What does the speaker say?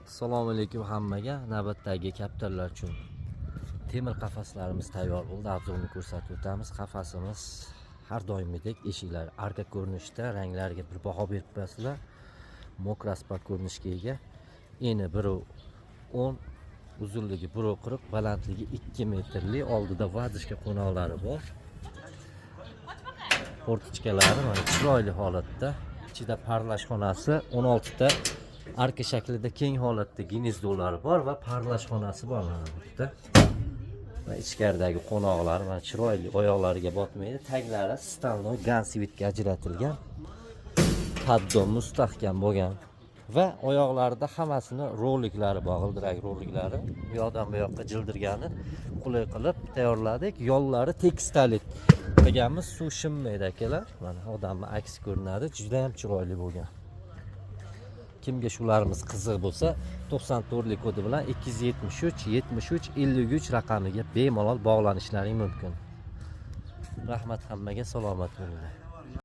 Assalomu alaykum hammaga. Navbatdagi kaptarlar uchun temir qafaslarimiz tayyor bo'ldi. Обзор ni ko'rsatib o'tamiz. Qafasimiz har doimgidek eshiklari arka ko'rinishda, ranglariga bir baho berib qo'yasizlar. Мокрый ko'rinishga ega. Eni 1,10, uzunligi 1,40, balandligi 2 metrli, oldida вазочка qo'noqlari bor. Форточка lari mana chiroyli holatda. Ichida parlash xonasi 16 ta arka shaklida keng holatda гнездо lari bor va parlash xonasi bor mana bu yerda. Va ichkaridagi qo'noqlar mana chiroyli, oyoqlariga botmaydi. Taglari стальной гантсвит ga ajratilgan. Поддон mustahkam bo'lgan va oyoqlarida hammasini roliklari bor, g'ildirak roliklari. Bu yoqdan bu yoqqa jildirgani qulay qilib tayyorladik. Yollari tekstalit qilganmiz, suv shimmaydi, akalar. Mana odamni aksi ko'rinadi, juda ham chiroyli bo'lgan. Kimga shularimiz qiziq bo'lsa, 94 lik kodi bilan 273 73 53 raqamiga bemalol bog'lanishlaring mumkin. Rahmat hammaga, salomat bo'linglar.